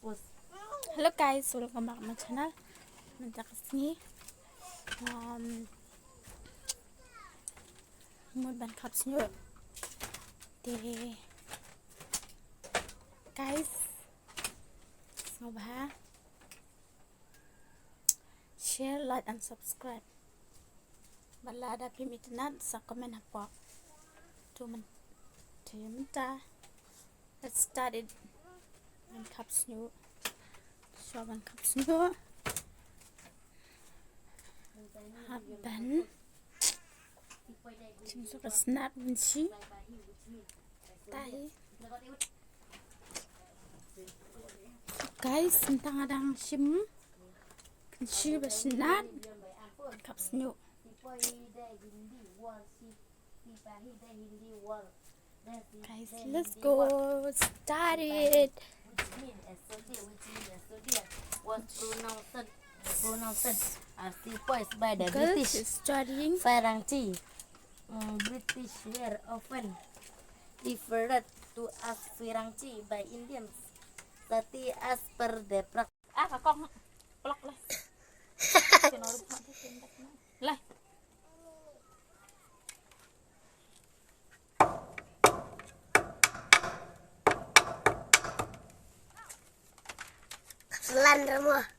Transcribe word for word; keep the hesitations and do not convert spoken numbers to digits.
Hello guys, welcome back to my channel. Mynta ka sngi, um, mut ban khap sniuh. Te guys, sngewbha share, like and subscribe. Bad lada phim itynnad sa comment hapoh. To mynta, to mynta. Let's start it. Ban khap sniuh. Shuwa ban khap sniuh, hap ban shim sa ka snap ban shi. Tahi. Guys, mynta nga dang shim kan shi ba shnat khap sniuh. Guys, let's go start it. Was pronounced, pronounced as sepoys by the Girls British. Is studying. Phairangti. Mm, British were often referred to as Phairangti by Indians. Sati as per the practice. Ah, ka kong plak lah. Lah. Selan remo.